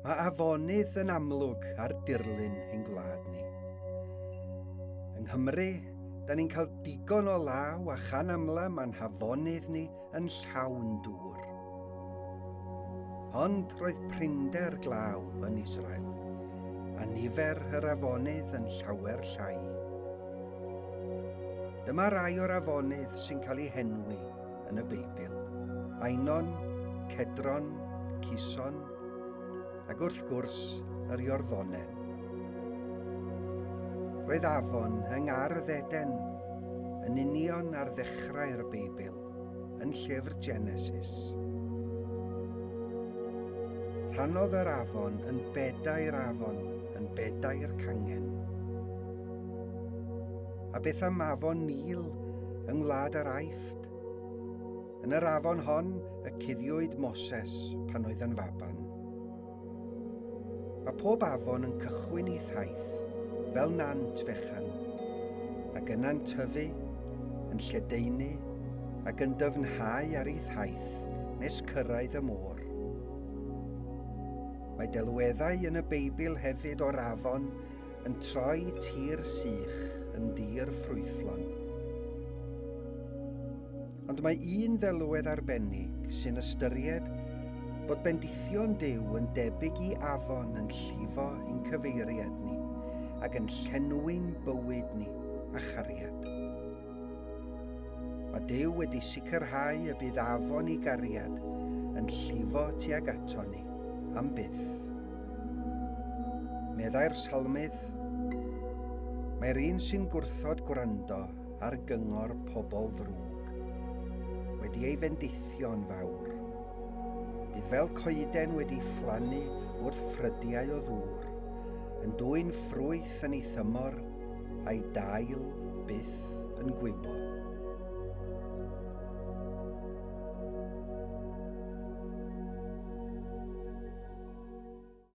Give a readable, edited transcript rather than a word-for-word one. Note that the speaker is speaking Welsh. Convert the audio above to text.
Mae afonydd yn amlwg ar dirlun ein gwlad ni. Yng Nghymru, da ni'n cael digon o law a chan amla mae'n hafonydd ni yn llawn dŵr. Ond roedd prinder glaw yn Israel, a nifer yr afonydd yn llawer llai. Dyma rai o'r afonydd sy'n cael eu henwi yn y Beibl, Ainon, Cedron, Cison, ac wrth gwrs yr Iorddonen. Roedd afon yng Ngardd Eden yn union ar ddechrau'r Beibl, yn llyfr Genesis. Rhannodd yr afon yn bedair afon, yn bedair cangen. A beth am afon Nil yng ngwlad yr Aifft? Yn yr afon hon y cuddiwyd Moses pan oedd yn faban. Mae pob afon yn cychwyn ei thaith fel nant fechan, ac yna'n tyfu, yn lledaenu ac yn dyfnhau ar ei thaith nes cyrraedd y môr. Mae delweddau yn y Beibl hefyd o'r afon yn troi tir sych yn dir ffrwythlon. Ond mae un ddelwedd arbennig sy'n ystyried bod bendithion Duw yn debyg i afon yn llifo i'n cyfeiriad ni ac yn llenwi'n bywyd ni â chariad. Mae Duw wedi sicrhau y bydd afon i gariad yn llifo tuag ato ni am byth. Meddai'r salmydd, Mae'r un sy'n gwrthod gwrando ar gyngor pobl ddrwg wedi ei fendithio'n fawr. Bydd fel coeden wedi phlannu wrth ffrydiau o ddŵr, yn dwyn ffrwyth yn ei thymor, a'i dail byth yn gwywo.